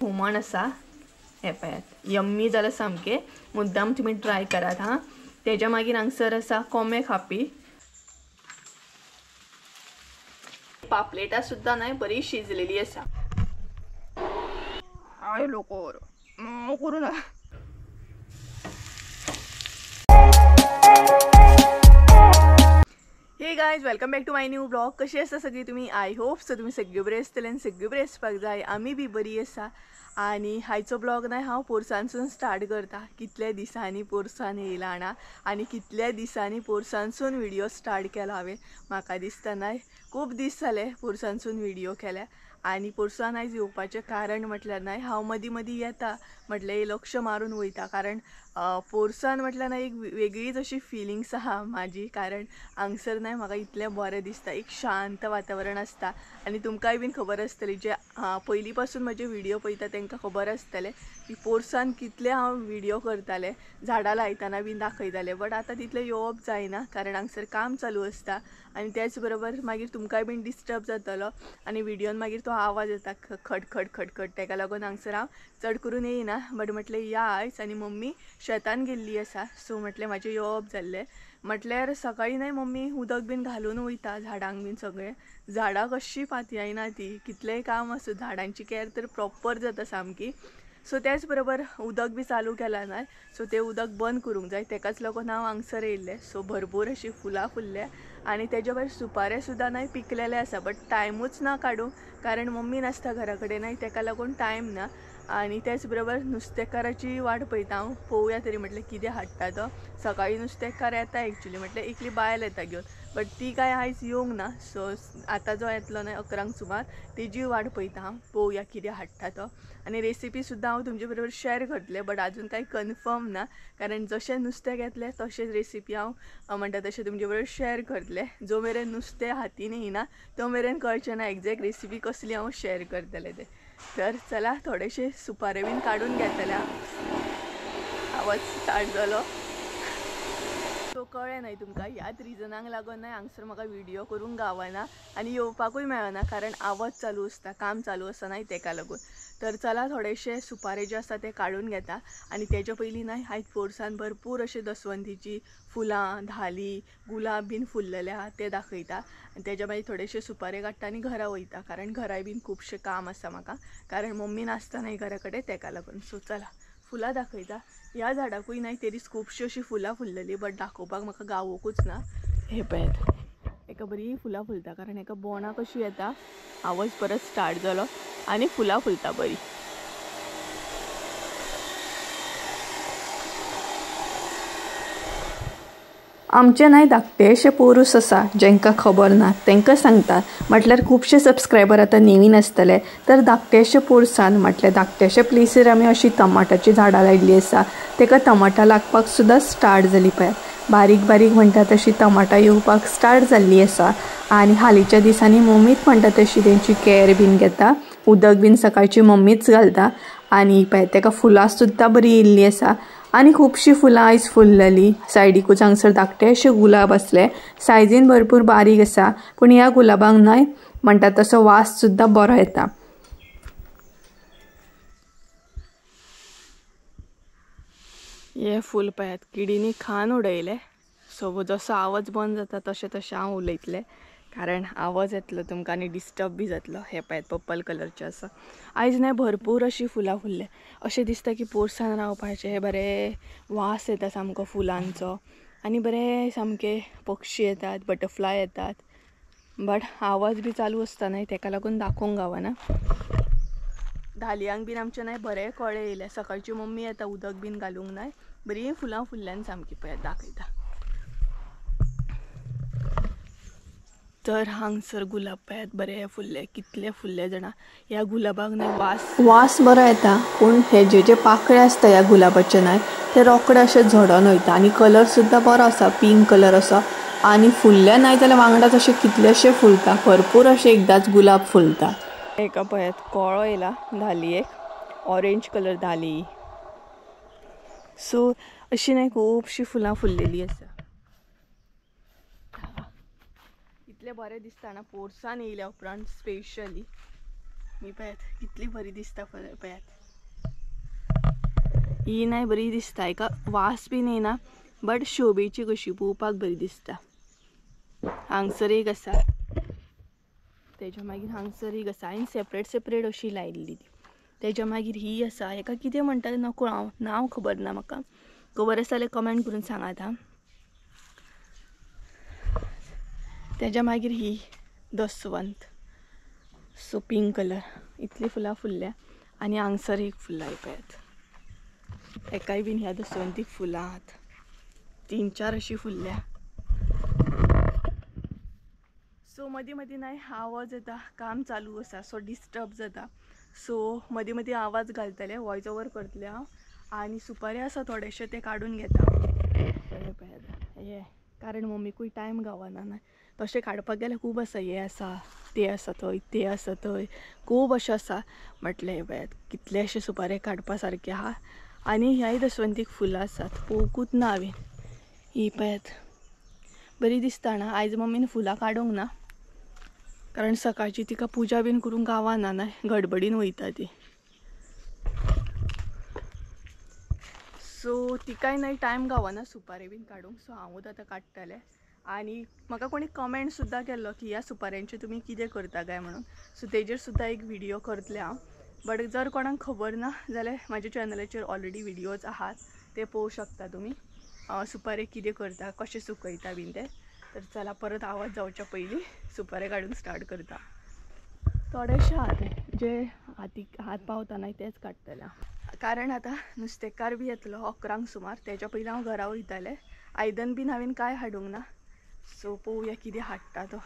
हुमण आसा हें पळयात यम्मी जालां सामकें मुद्दाम तुमी ट्राय करात हां। तेज्या मागीर हांगसर आसा कोंबे खापी पापलेटां सुद्दां न्हय बरी शिजलेली आसा। I लोकोर करूं ना। Hey guys, welcome back to my new blog. कशी आसा सगळी तुम्ही? I hope so तुम्ही सगळे बरे आसतले आनी सगळे बरे आसपाक जाय। आमी बी बरी आसा। आनी आयचो ब्लॉग न्हय हांव पोरसांसून स्टार्ट करता। कितल्या दिसांनी पोरसान येयला ना आनी कितल्या दिसांनी पोरसांसून व्हिडिओ स्टार्ट केला हांवें, म्हाका दिसता न्हय खूब दीस जाले पोरसांसून व्हिडिओ केल्या। आनी पोरसान आयज येवपाचें कारण म्हटल्यार न्हय हांव मदीं मदीं येता म्हटल्यार लक्ष मारून वयता, कारण पोरसान म्हटल्यार न्हय एक वेगळीच अशी फिलिंग्स आहा म्हाजी, कारण हांगसर न्हय म्हाका इतलें बरें दिसता, एक शांत वातावरण आसता। आनी तुमकांय बीन खबर आसतली, जे पयलीं पासून म्हजे व्हिडिओ पळयता तांकां खबर आसतलें की पोरसान कितले हांव व्हिडिओ करतालें, झाडां लायतना बीन दाखयतालें। बट आतां तितलें येवप जायना कारण हांगसर काम चालू आसता आनी त्याच बरोबर मागीर तुमकांय बीन डिस्टर्ब जातलो आनी व्हिडियोन मागीर तो आवाज येता खटखट खटखट, तेका लागून हांगसर हांव चड करून येयना। बट म्हटलें या आयज, आनी मम्मी शेतान गेल्ली आसा सो म्हटलें म्हाजें येवप जाल्लें। म्हटल्यार सकाळीं न्हय मम्मी उदक बीन घालून वयता झाडांक बीन, सगळें झाडां कशी पातयना ती, कितलेंय काम आसूं झाडांची कॅर तर प्रॉपर जाता सामकी। सो त्याच बरोबर उदक बी चालू केलां न्हय सो तें उदक बंद करूंक जाय, तेकाच लागून हांव हांगसर येयल्लें। सो भरपूर अशी फुलां फुल्ल्या आनी तेज्या भायर सुपारे सुद्दां न्हय पिकलेले आसा, बट टायमूच ना काडूंक कारण मम्मी नासता घरा कडेन न्हय तेका लागून टायम ना। आनी त्याच बरोबर नुस्तेकाराची वाट पळयता हांव, पळोवया तरी म्हटलें कितें हाडटा तो। सकाळीं नुस्तेकार येता एक्चुली, म्हटल्यार एकली बायल येता घेवन, बट ती काय आयज येवंक ना। सो आतां जो येतलो न्हय 11 सुमार तेजी वाट पळयता हांव, पळोवया कितें हाडटा तो। आनी रेसिपी सुद्दां हांव तुमचे बरोबर शेअर करतलें, बट आजून कांय कन्फर्म ना कारण जशें नुस्तें घेतलें तशेंच रेसिपी हांव म्हणटा तशें तुमचे बरोबर शेअर करतलें। जो मेरेन नुस्तें हातीन येयना तो मेरेन कळचें ना एग्जॅक्ट रेसिपी कसली हांव शेअर करतलें तें। तर चला थोडेशे सुपारे बीन काडून घेतले, आवाज स्टार्ट जालो। सो कळ्ळें न्हय तुमकां, ह्याच रिजनाक लागून न्हय हांगसर म्हाका व्हिडिओ करूंक गावना आनी येवपाकूय मेळना कारण आवाज चालू आसता, काम चालू आसता न्हय तेका लागून। तर चला थोडेशे सुपारे जे आसा ते काडून घेता। आनी तेच्या पयलीं न्हय आयज पोरसान भरपूर अशे दसवंतीची फुलां, धाली, गुलाब बीन फुल्लेले आहा ते दाखयता। आनी तेज्या मागीर थोडेशे सुपारे काडटा आनी घरा वयता कारण घराय बीन खुबशें काम आसा म्हाका, कारण मम्मी नासता न्हय घरा कडेन तेका लागून। सो चला फुलां दाखयता। ह्या झाडाकूय न्हय तेरीच खुबशीं अशीं फुलां फुल्लेलीं, बट दाखोवपाक म्हाका गावोकूच ना। हे पळयात एका बरी फुलां फुलता कारण एका बोणां कशी येता, आवाज परत स्टार्ट जालो आनी फुलां फुलता बरी। आमचे न्हय धाकटेशे पोरूस आसा जेंकां खबर ना तांकां सांगता, म्हटल्यार खुबशे सबस्क्रायबर आतां नवीन आसतले। तर धाकटेशे पोरसान म्हटल्यार धाकटेशे प्लेसीर आमी अशी टमाटाची झाडां लायिल्ली आसा, ताका टमाटां लागपाक सुद्दां स्टार्ट जाली पळयात, बारीक बारीक म्हणटा तशी टमाटां येवपाक स्टार्ट जाल्ली आसा। आनी हालींच्या दिसांनी मम्मीच म्हणटा तशी तेंची कॅर बीन घेता, उदक बीन सकाळची मम्मीच घालता। आनी पळय ताका फुलां सुद्दां बरी येयल्ली आसा आनी खुबशीं फुलां आयज फुल्लेली। सायडीकूच हांगसर धाकटे अशे गुलाब आसले, सायजीन भरपूर बारीक आसा पूण ह्या गुलाबांक न्हय म्हणटा तसो वास सुद्दां बरो येता। हे फूल पळयात किडींनी खान उडयलें। सो जसो आवाज बंद जाता तशें तशें हांव उलयतलें कारण आवाज येतलो तुमकां आनी डिस्टर्ब बी जातलो। हे पळयात पर्पल कलरचें आसा। आयज न्हय भरपूर अशीं फुलां फुल्लें, अशें दिसता की पोरसान रावपाचें, बरें वास येता सामको फुलांचो आनी बरें सामके पक्षी येतात, बटरफ्लाय येतात, बट आवाज बी चालू आसता न्हय तेका लागून दाखोवंक गावना। धालयांक बीन आमचें न्हय बरें कळे येयले, सकाळची मम्मी येता उदक बीन घालूंक न्हय, बरीं फुलां फुल्ल्यान सामकी पळयात दाखयता। तर हांगसर गुलाब पळयात बरे फुल्ले, कितले फुल्ले जाणा। ह्या गुलाबाक न्हय वास वास बरो येता, पूण हे जे जे पाकळे आसता ह्या गुलाबाचे न्हय ते रोकडे अशे झडोन वयता आनी कलर सुद्दां बरो आसा, पिंक कलर असो। आनी फुल्ले न्हय जाल्यार वांगडाच अशे कितलेशे फुलता, भरपूर अशे एकदांच गुलाब फुलता। एका पळयात कळो येयला धालयेक, ऑरेंज कलर धाली। सो अशी न्हय खुबशीं फुलां फुल्लेली आसा। इतलें बरें दिसता ना पोरसान येयल्या उपरांत स्पेशली। ही पळयात कितली बरी दिसता पळयात. ही नाय बरी दिसता, हेका वास बीन येना बट शोबेची कशी पळोवपाक बरी दिसता. हांगसर एक आसा, तेज्या मागीर हांगसर एक आसा. हांवें सेपरेट सेपरेट अशी लायिल्ली ती. तेज्या मागीर ही आसा, हेका कितें म्हणटा नको हांव, नांव खबर ना म्हाका, खबर आसा जाल्यार कमेंट करून सांगात आं. तेज्या मागीर ही दसवंत, सो पिंक कलर, इतली फुलां फुल्ल्या. आनी हांगसर एक फुलां पळयात, हेकाय बीन ह्या दसवंतीक फुलां आहात, 3-4 अशी फुल्ल्या. सो मदीं मदीं नाय आवाज येता, काम चालू आसा सो डिस्टर्ब जाता. सो मदीं मदीं आवाज घालतले, वॉयस ओवर करतले हांव. आनी सुपारी आसा थोडेशे ते काडून घेता हे, कारण मम्मीकूय टायम गावना ना. तशें काडपाक गेल्यार खूब आसा, हें आसा तें आसा थंय, तें आसा थंय, खूब अशें आसा. म्हटलें हें पळयात कितलेशे सुपारे काडपा सारके आहा. आनी ह्याय दसवंतीक फुलां आसात, पळोवंकूच ना हांवें. ही पळयात बरी दिसता ना. आयज मम्मीन फुलां काडूंक ना कारण सकाळची तिका पुजा बीन करूंक गावना ना, गडबडीन वयता ती. सो तिकाय न्हय टायम गावना सुपारी बीन काडूंक, सो हांवूच आतां काडटलें. आनी म्हाका कोणी कमेंट सुद्दां केल्लो की ह्या सुपाऱ्यांचें तुमी कितें करता काय म्हणून, सो तेजेर सुद्दां एक व्हिडियो करतलें हांव. बट जर कोणाक खबर ना जाल्यार म्हाज्या चॅनलाचेर ऑलरेडी व्हिडियोज आहात, ते पळोवंक शकता तुमी, सुपारे कितें करता, कशें सुकयता बीन ते. तर चला परत आवाज जावच्या पयलीं सुपारे काडूंक स्टार्ट करता. थोडेशे आहा ते जे हातीक हात पावता ना तेच काडटले हांव, कारण आतां नुस्तेकार बी येतलो 11 सुमार, तेच्या पयलीं हांव घरा वयतालें. आयदन बीन हांवें कांय हाडूंक ना, सो पळोवया कितें हाडटा तो.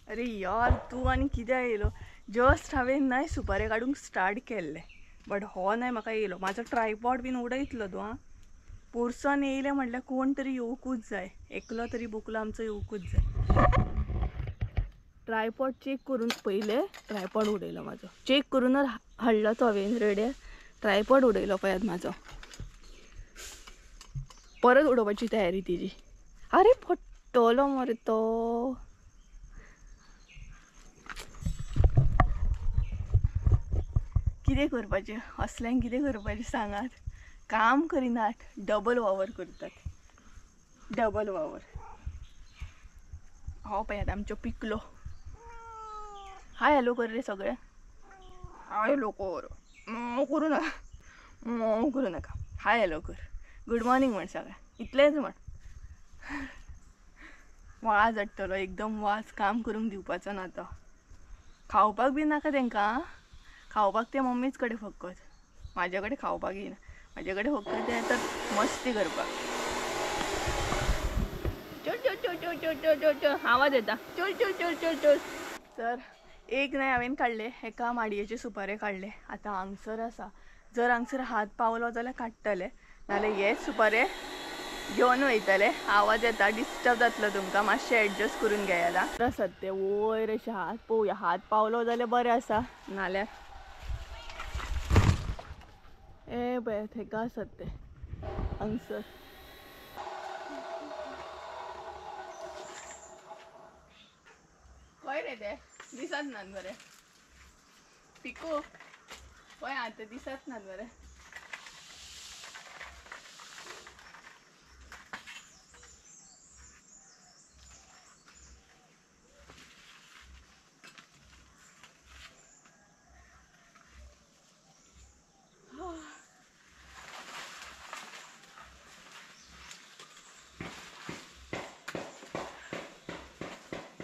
अरे यार तूं आनी कितें येयलो, जस्ट हांवें नाय सुपारे काडूंक स्टार्ट केल्लें बट हो नाय म्हाका येयलो. म्हाजो ट्रायपॉड बीन उडयतलो तूं आं. पोरसान येयलें म्हटल्यार कोण तरी येवकूच जाय, एकलो तरी बुकलो आमचो येवकूच जाय. ट्रायपॉड चॅक करून पयलें ट्रायपॉड उडयलो म्हाजो, चॅक करूनच हाडलो तो हांवें रेड्या. ट्रायपॉड उडयलो पळयात म्हाजो, परत उडोवपाची तयारी तिजी. अरे पडटलो मरे तो. कितें करपाचें असल्यांक, कितें करपाचें सांगात. काम करिनात, डबल वावर करतात, डबल वावर. हो पळयात आमचो पिकलो. हाय हॅलो कर रे सगळे, हाय हॅलो कर, मो करूं नाका, मो करूं नाका, हाय हॅलो कर, गुड मॉर्निंग म्हण सगळ्या, इतलेंच म्हण. वाज हाडटलो एकदम वाज, काम करूंक दिवपाचो ना तो. खावपाक बी नाका तेंकां, खावपाक ते मम्मीच कडेन फकत, म्हाजे कडेन खावपाक येना, म्हाजे कडेन फकत ते येतात मस्ती करपाक. चल चल चल चल चल चल चल चल आवाज येता, चल चल चल चल चल. तर एक न्हय हांवें काडले, एका माडयेचे सुपारे काडले. आतां हांगसर आसा, जर हांगसर हात पावलो जाल्यार काडटले, नाल्यार हेच सुपारे घेवन वयतले. आवाज येता, डिस्टर्ब जातलो तुमकां, मातशें एडजस्ट करून घेयात. आसात ते वयर अशे हात, पळोवया हात पावलो जाल्यार बरें आसा, नाल्यार ए पळय थेका आसात ते हांगसर. खंय रे ते दिसत नात बरें, पिको खंय आतां दिसत नात बरें.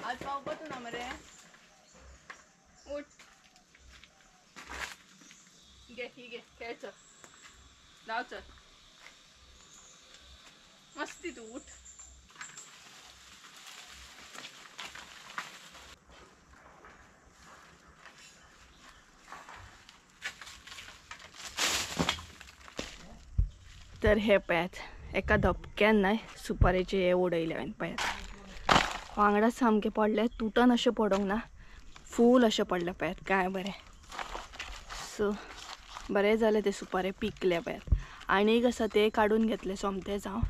आज पावपाचो ना मरे, उठ घे, ही घे, खेळ चल, धांव चल, मस्ती तूं उठ. तर हे पळयात एका धपक्यान न्हय सुपारेचे हे उडयले हांवें पळयात. वांगडाच सामकें पडलें, तुटन अशें पडोंक ना, फूल अशें पडलें पळयात काय बरें. सो बरें जालें ते सुपारे पिकले पळयात. आनी एक आसा ते काडून घेतले सोमतेच हांव.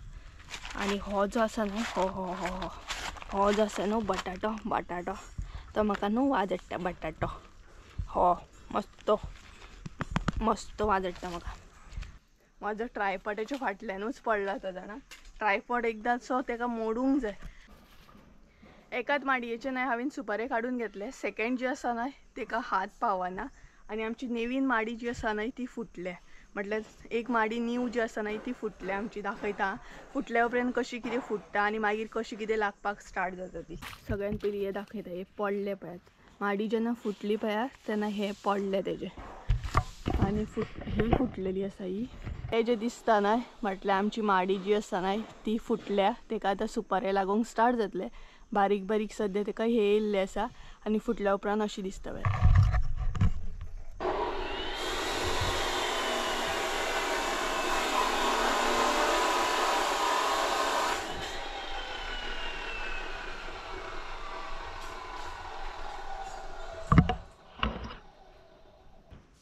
आनी हो जो आसा न्हू, हो हो हो हो हो जो आसा न्हू बटाटो, बटाटो तो म्हाका न्हू वाज हाडटा बटाटो, हो मस्त मस्त वाज हाडटा म्हाका. म्हाजो ट्रायपॉडाच्या फाटल्यानूच पडला तो जाणा, ट्रायपॉड एकदांचो तेका मोडूंक जाय. एकाच माडयेचे न्हय हांवें सुपारे काडून घेतले, सेकेंड जी आसा न्हय तेका हात पावना आनी आमची नवीन माडी जी आसा न्हय ती फुटल्या. म्हटल्यार एक माडी नीव जी आसा न्हय ती फुटल्या आमची, दाखयता फुटल्या उपरांत कशी कितें फुट्टा आनी मागीर कशी कितें लागपाक स्टार्ट जाता ती. सगळ्यान पयलीं हें दाखयता, हें पडलें पळयात, माडी जेन्ना फुटली पळयात तेन्ना हें पडलें तेजें आनी ही फुटलेली आसा ही. हे जे दिसता न्हय म्हटल्यार आमची माडी जी आसा न्हय ती फुटल्या, तेका आतां सुपारे लागूंक स्टार्ट जातले. बारीक बारीक सद्या तेका हे येयल्ले आसा आनी फुटल्या उपरांत अशी दिसता पळय.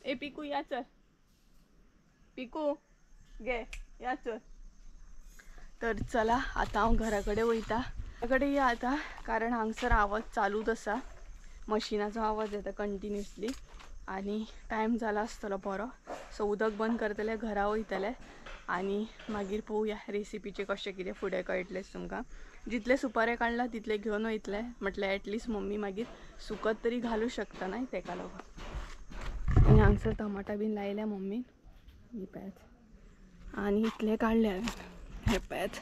ए पिकू या चल, पिकू गे या चल. तर चला आतां हांव घरा कडेन वयता, घरा कडेन या आतां, कारण हांगसर आवाज चालूच आसा, मशिनाचो आवाज येता कंटिन्युअसली आनी टायम जाला आसतलो बरो. सो उदक बंद करतलें, घरा वयतलें आनी मागीर पळोवया रेसिपीचें कशें कितें फुडें कळटलेंच तुमकां. जितले सुपारे काडला तितले घेवन वयतले, म्हटल्यार एटलिस्ट मम्मी मागीर सुकत तरी घालूं शकता न्हय तेका लागून. आनी हांगसर टमाटा बीन लायल्या मम्मीन, ही पळयात, आनी इतले काडले हांवें, हे पळयात.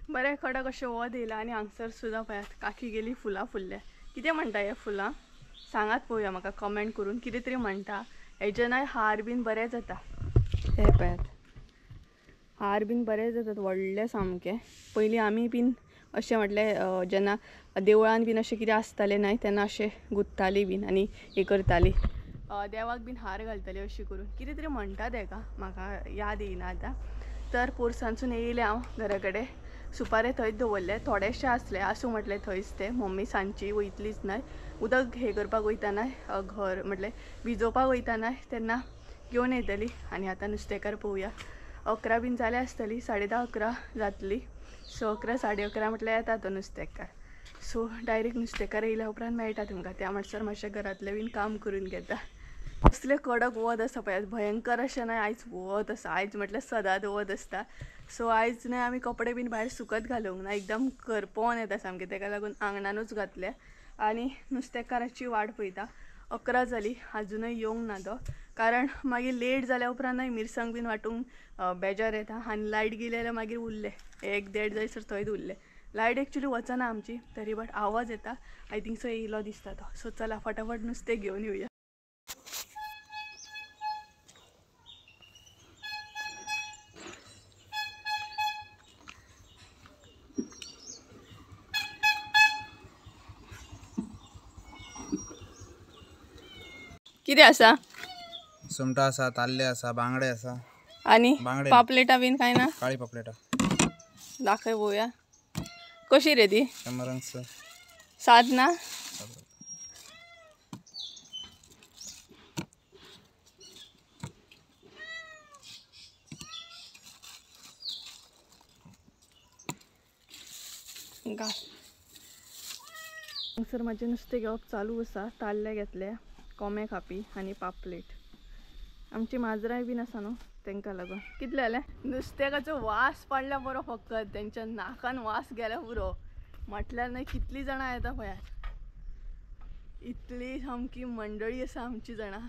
बरें कडक अशें वत येयलां आनी हांगसर सुद्दां पळयात काकी गेली फुलां फुल्ल्या. कितें म्हणटा हे फुलां सांगात पळोवया म्हाका कमेंट करून, कितें तरी म्हणटा. हेजे न्हय हार बीन बरें जाता, हे पळयात हार बीन बरें जातात व्हडले सामके. पयलीं आमी बीन अशें म्हटलें जेन्ना देवळान बीन अशें कितें आसतालें न्हय तेन्ना अशें गुंतताली बीन आनी हें करताली, देवाक बीन हार घालताली अशें करून कितें तरी म्हणटा तेका, म्हाका याद येयना आतां. तर पोरसांतसून येयलें हांव घरा कडेन, सुपारे थंयच दवरले, थोडेशे आसले आसूं म्हटलें थंयच ते, मम्मी सांजची वयतलीच न्हय उदक हें करपाक वयता घर म्हटलें भिजोवपाक वयता न्हय तेन्ना घेवन येतली. आनी आतां नुस्तेकार पळोवया, 11 बीन जाल्या आसतली, 10:30 11 जातली. सो 11 11:30 म्हटल्यार येता तो नुस्तेकार. सो डायरेक्ट नुस्तेकार येयल्या उपरांत मेळटा तुमकां, त्या म्हणसर मातशें घरांतलें बीन काम करून घेता. कसलें कडक वत आसा पळयात, भयंकर अशें न्हय आयज वत आसा, आयज म्हटल्यार सदांच वत आसता. सो आयज न्हय आमी कपडे बीन भायर सुकत घालूंक ना, एकदम करपोवन येता सामकें, तेका लागून आंगणानूच घातले. आनी नुस्तेकाराची वाट पळयता, 11 जाली आजुनूय येवंक ना तो, कारण मागीर लेट जाल्या उपरांत न्हय मिरसांग बीन वांटूंक बेजार येता आनी लायट गेली जाल्यार मागीर उरलें 1 1.5 जायसर थंयच उरलें. लायट एक्चुली वचना आमची तरी, बट आवाज येता, I think so येयलो दिसता तो. सो चला फटाफट नुस्तें घेवन येवया. कितें आसा? सुंगटां आसा, ताल्ले आसा, बांगडे आसा आनी पापलेटां बीन कांय ना? काळी पापलेटां दाखय पळोवया कशी रे ती? 100 7 ना? घाल. हांगसर म्हाजें नुस्तें घेवप चालू आसा, ताल्ले घेतले, कोमे खापी आनी पापलेट. आमची माजरांय बीन आसा न्हू, तांकां लागून कितले जालें नुस्त्याकाचो वास पडला बरो फकत तेंच्या नाकान वास गेला पुरो म्हटल्यार न्हय कितली जाणां येता पळयात इतली सामकी मंडळी आसा आमची जाणां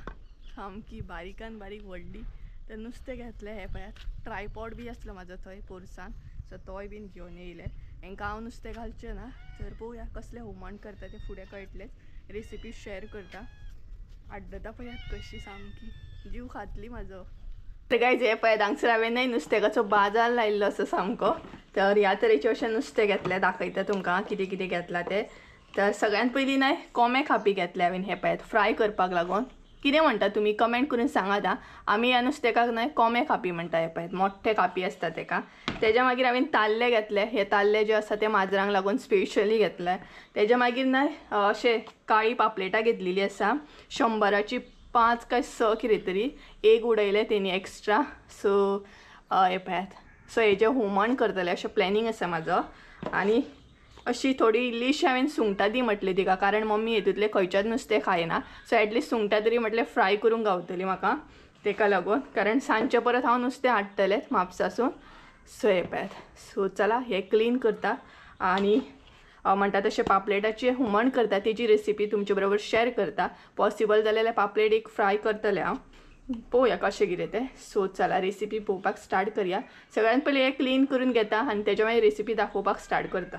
सामकी बारीकान बारीक व्हडली. तर नुस्तें घेतलें हें पळयात ट्रायपॉड बी आसलो म्हाजो थंय पोरसान सो तोय बीन घेवन येयले. हेंकां हांव नुस्तें घालचें ना तर पळोवया कसलें हुमण करता तें फुडें कळटलेंच. रेसिपी शेअर करता. आड्डता पळयात कशी सामकी जीव खातली म्हाजो. तर गायज हें पळयात हांगसर हांवें न्हय नुस्त्याचो बाजार लायिल्लो आसा सामको. तर ह्या तरेचें अशें नुस्तें घेतलें दाखयता तुमकां कितें कितें घेतलां तें. तर सगळ्यांत पयलीं न्हय कोमे खापी घेतले हांवें हें पळयात फ्राय करपाक लागून. कितें म्हणटा तुमी कमेंट करून सांगात. आमी ह्या नुस्त्याकाक न्हय कोमे खापी म्हणटा. हे पळयात मोठे खापी आसता तेका. तेज्या मागीर हांवें ताल्ले घेतले. हे ताल्ले जे आसा ते माजरांक लागून स्पेशली घेतले. तेज्या मागीर न्हय अशें काळी पापलेटां घेतलेली आसा 100ची 5 काय 6 कितें तरी एक उडयलें तेणी एक्स्ट्रा. सो हे पळयात सो हेजें हुमण करतलें अशें प्लॅनिंग आसा म्हाजो. आनी अशी थोडी इल्लीशी हांवें सुंगटां दी म्हटली तिका कारण मम्मी हेतूंतलें खंयच्याच नुस्तें खायना. सो एटलिस्ट सुंगटां तरी म्हटलें फ्राय करूंक गावतली म्हाका तेका लागून कारण सांजचें परत हांव नुस्तें हाडटलें म्हापसासून. सो हे पळयात सो चला हें क्लीन करता आनी म्हणटा तशें पापलेटाचें हुमण करता तेजी रेसिपी तुमचे बरोबर शेअर करता. पॉसिबल जाल्यार पापलेट एक फ्राय करतलें हांव पळोवया कशें कितें तें. सो चला रेसिपी पळोवपाक स्टार्ट करया. सगळ्यांत पयलीं हें क्लीन करून घेता आनी तेज्या मागीर रेसिपी दाखोवपाक स्टार्ट करता.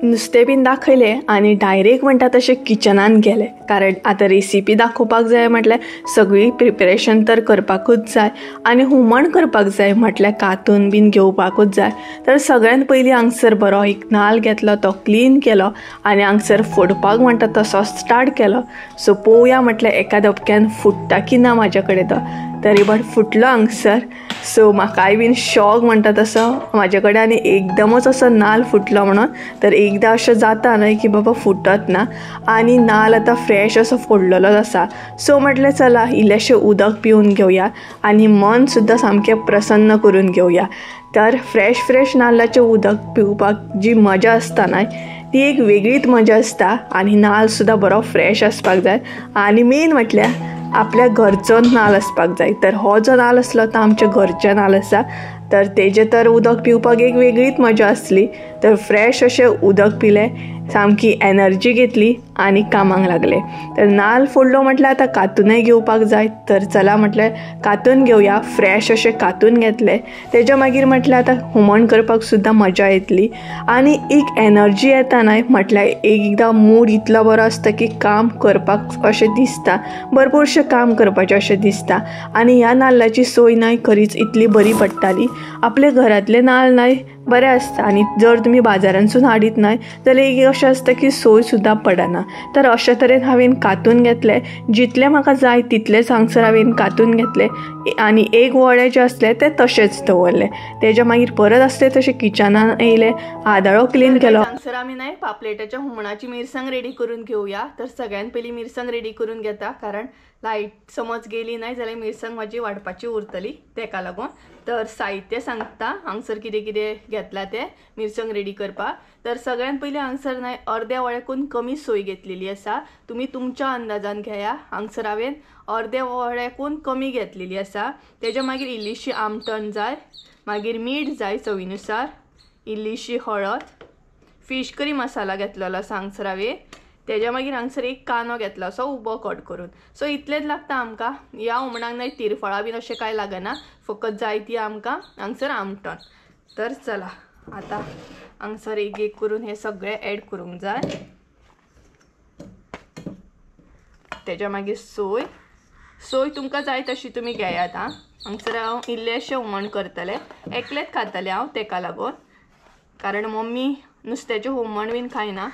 नुस्तें बीन दाखयलें आनी डायरेक्ट म्हणटा तशें किचनान गेलें कारण आतां रेसिपी दाखोवपाक जाय म्हटल्यार सगळी प्रिपरेशन तर करपाकूच जाय आनी हुमण करपाक जाय म्हटल्यार कातून बीन घेवपाकूच जाय. तर सगळ्यांत पयलीं हांगसर बरो एक नाल घेतलो तो क्लीन केलो आनी हांगसर फोडपाक म्हणटा तसो स्टार्ट केलो. सो पळोवया म्हटल्यार एका धपक्यान फुट्टा की ना म्हाज्या कडेन तो तरी बट फुटलो हांगसर. सो म्हाकाय बीन शॉक म्हणटा तसो म्हाजे कडेन आनी एकदमच असो नाल फुटलो म्हणून. तर एकदां अशें जाता न्हय की बाबा फुटत ना आनी नाल आतां फ्रेश असो फोडलेलोच आसा. सो म्हटलें चला इल्लेशें उदक पिवन घेवया आनी मन सुद्दां सामकें प्रसन्न करून घेवया. तर फ्रेश फ्रेश नाल्लाचें उदक पिवपाक जी मजा आसता न्हय ती एक वेगळीच मजा आसता आनी नाल सुद्दां बरो फ्रेश आसपाक जाय आनी मेन म्हटल्यार आपल्या घरचो नाल आसपाक जाय. तर हो जो नाल आसलो तो आमच्या घरचो नाल आसा तर तेजें तर उदक पिवपाक एक वेगळीच मजा आसली. तर फ्रेश अशें उदक पिलें सामकी एनर्जी घेतली आनी कामाक लागले. तर नाल फोडलो म्हटल्यार आतां कातूनय घेवपाक जाय. तर चला म्हटलें कातून घेवया. फ्रेश अशें कातून घेतलें. तेज्या मागीर म्हटल्यार आतां हुमण करपाक सुद्दां मजा येतली आनी एक एनर्जी येता न्हय म्हटल्यार एकदां मूड इतलो बरो आसता की काम करपाक अशें दिसता भरपूरशें काम करपाचें अशें दिसता. आनी ह्या नाल्लाची सोय न्हय खरीच इतली बरी पडटाली. आपल्या घरांतले नाल न्हय बरें आसता आनी जर तुमी बाजारांतसून हाडीत न्हय जाल्यार एक अशें आसता की सोय सुद्दां पडना. तर अशे तरेन हांवें कातून घेतलें जितलें म्हाका जाय तितलेंच हांगसर हांवें कातून घेतलें आनी एक वळें जें आसलें तें तशेंच दवरलें. तेज्या मागीर परत आसलें तशें किचनान येयलें आदाळो क्लीन केलो. हांगसर आमी न्हय पापलेटाच्या हुमणाची मिरसांग रेडी करून घेवया. तर सगळ्यांत पयलीं मिरसांग रेडी करून घेता कारण लायट समज गेली न्हय जाल्यार मिरसांग म्हाजी वाडपाची उरतली तेका लागून. तर साहित्य सांगता हांगसर कितें कितें घेतलां तें मिरसांग रेडी करपाक. तर सगळ्यांत पयलीं हांगसर न्हय अर्द्या वळ्याकून कमी सोय घेतलेली आसा. तुमी तुमच्या अंदाजान घेया. हांगसर हांवें अर्द्या वळ्याकून कमी घेतलेली आसा. तेज्या मागीर इल्लीशी आमटण जाय, मागीर मीठ जाय चवीनुसार, इल्लीशी हळद, फिश करी मसाला घेतलेलो आसा हांगसर हांवें. तेज्या मागीर हांगसर एक कांदो घेतलो असो उबो कट करून. सो इतलेंच लागता आमकां ह्या हुमणाक न्हय तिरफळां बीन अशें कांय लागना फकत जाय ती आमकां हांगसर आमटण. तर चला आतां हांगसर एक एक करून हें सगळें एड करूंक जाय. तेज्या मागीर सोय सोय तुमकां जाय तशी तुमी घेयात. आं हांगसर हांव इल्लेशें हुमण करतलें एकलेंच खातलें हांव तेका लागून कारण मम्मी नुस्त्याचें हुमण बीन खायना.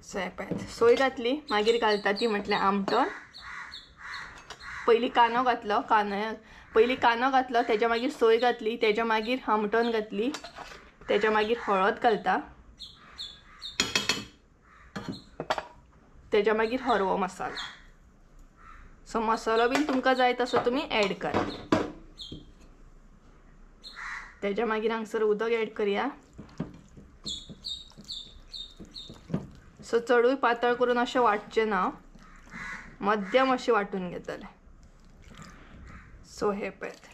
सो हें पळयात सोय घातली मागीर घालता ती म्हटल्यार आमटण. पयलीं कांदो घातलो पयलीं कांदो घातलो तेज्या मागीर सोय घातली तेज्या मागीर आमटण घातली तेज्या मागीर हळद घालता तेज्या मागीर हरवो मसालो. सो मसालो बीन तुमकां जाय तसो तुमी एड करा. तेज्या मागीर हांगसर उदक एड करया. सो चडूय पातळ करून अशें वाटचें ना. मध्यम अशें वांटून घेतले. सो हे पळयात.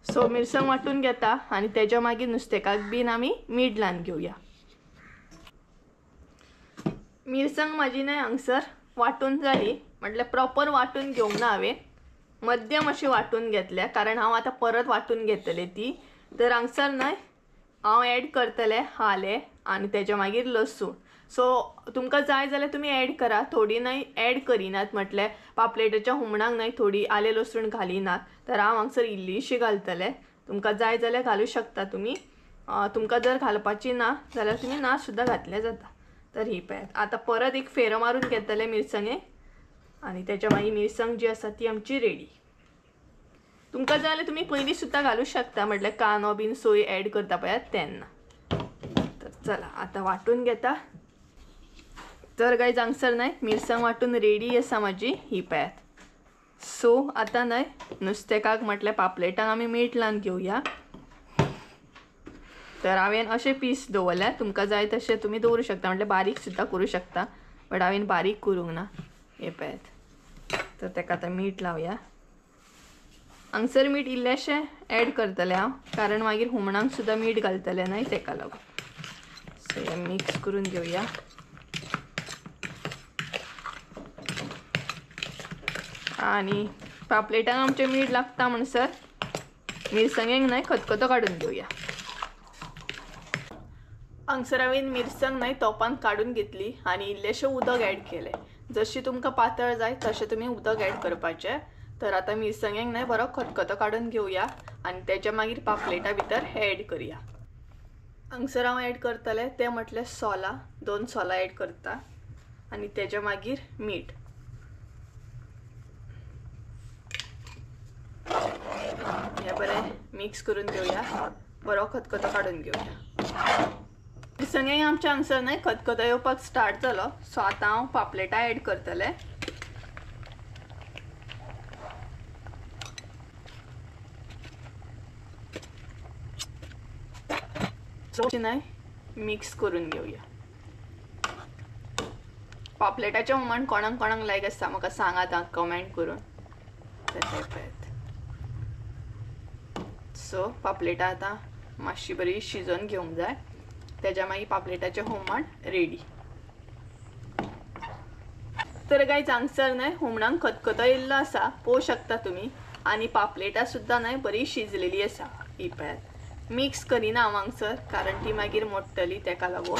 सो मिरसांग वांटून घेता आनी तेज्या मागीर नुस्तेकाक बीन आमी मीठ लावन घेवया. मिरसांग म्हाजी न्हय हांगसर वांटून जाली, म्हटल्यार प्रॉपर वांटून घेवंक ना हांवें, मध्यम अशी वांटून घेतल्या कारण हांव आतां परत वांटून घेतलें ती. तर हांगसर न्हय हांव एड करतलें आलें आनी तेज्या मागीर लसूण. सो तुमकां जाय जाल्यार तुमी एड करा, थोडी न्हय एड करिनात, म्हटल्यार पापलेटाच्या हुमणाक न्हय थोडी आलें लसूण घालिनात, तर हांव हांगसर इल्लीशी घालतलें. तुमकां जाय जाल्यार घालूं शकता तुमी, तुमकां जर घालपाची ना जाल्यार तुमी ना सुद्दां घातल्यार जाता. तर ही पळयात आतां परत एक फेरो मारून घेतले मिरसांगेक आनी तेच्या मागीर मिरसांग जी आसा ती आमची रेडी. तुमकां जाय जाल्यार तुमी पयलीं सुद्दां घालूं शकता, म्हटल्यार कांदो बीन सोय एड करता पळयात तेन्ना. तर चला आतां वांटून घेता. तर गायज हांगसर न्हय मिरसांग वांटून रेडी आसा म्हाजी, ही पळयात. सो आतां न्हय नुस्तेकाक म्हटल्यार पापलेटांक आमी मीठ लावन घेवया. तर हांवें अशे पीस दवरल्या, तुमकां जाय तशें तुमी दवरूं शकता, म्हटल्यार बारीक सुद्दां करूं शकता, बट हांवें बारीक करूंक ना. हे पळयात. तर तेका आतां मीठ लावया. हांगसर मीठ इल्लेशें एड करतलें हांव, कारण मागीर हुमणाक सुद्दां मीठ घालतलें न्हय तेका लागून. सो हें मिक्स करून घेवया. आनी पापलेटांक आमचें मीठ लागता म्हणसर मिरसांगेक न्हय खतखतो काडून घेवया. हांगसर हांवें मिरसांग न्हय तोपान काडून घेतली आनी इल्लेशें उदक एड केलें. जशी तुमकां पातळ जाय तशें तुमी उदक एड करपाचें. तर आतां मिरसांगेक न्हय बरो खतखतो काडून घेवया आनी तेच्या मागीर पापलेटा भितर हें एड करया. हांगसर हांव एड करतलें तें म्हटल्यार सोलां, 2 सोलां एड करता आनी तेच्या मागीर मीठ. हें बरें मिक्स करून घेवया, बरो खतखतो काडून घेवया. मिरसांगेक आमच्या हांगसर न्हय खतखतो येवपाक स्टार्ट जालो. सो आतां हांव पापलेटां एड करतलें. न्हय मिक्स करून घेवया. पापलेटाचें हुमण कोणाक कोणाक लायक आसता म्हाका सांगात आं कमेंट करून. तर हें पळयात. सो पापलेटां आतां मातशी बरी शिजोवन घेवंक जाय, तेज्या मागीर पापलेटाचें हुमण रेडी. तर गायज हांगसर न्हय हुमणाक खतखतो येयल्लो आसा, पळोवंक शकता तुमी, आनी पापलेटां सुद्दां न्हय बरी शिजलेली आसा. ही पळयात. मिक्स करिना हांव हांगसर कारण ती मागीर मोडटली तेका लागून.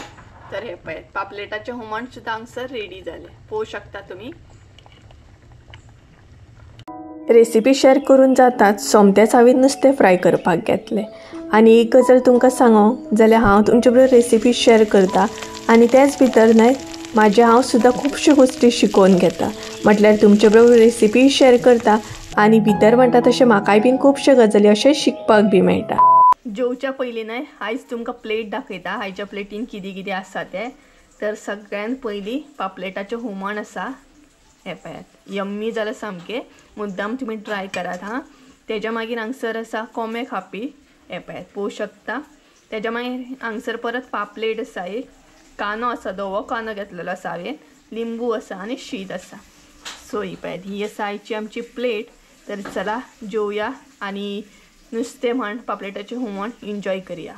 तर हे पळयात पापलेटाचें हुमण सुद्दां हांगसर रेडी जालें, पळोवंक शकता तुमी. रेसिपी शेअर करून जातात सोमतेच हांवें नुस्तें फ्राय करपाक घेतलें. आनी एक गजाल तुमकां सांगो जाल्यार हांव तुमचे बरोबर रेसिपी शेअर करता आनी तेच भितर न्हय म्हाजें हांव सुद्दां खुबश्यो गोश्टी शिकोवन घेता, म्हटल्यार तुमचे बरोबर रेसिपी शेअर करता आनी भितर म्हणटा तशें म्हाकाय बीन खुबश्यो गजाली अशें शिकपाक बी मेळटा. जेवच्या पयलीं न्हय आयज तुमकां प्लेट दाखयता, आयच्या प्लेटीन कितें कितें आसा तें. तर सगळ्यान पयलीं पापलेटाचें हुमण आसा, हें पळयात यम्मी जालें सामकें, मुद्दाम तुमी ट्राय करात हां. तेज्या मागीर हांगसर आसा कोमे खापी, हें पळयात पळोवंक शकता. तेज्या मागीर हांगसर परत पापलेट आसा, एक कांदो आसा, धवो कांदो घेतलेलो आसा हांवें, लिंबू आसा आनी शीत आसा. सो ही पळयात ही आसा आयची आमची प्लेट. तर चला जेवया आनी नुस्तें म्हण पापलेटाचें हुमण एन्जॉय करया.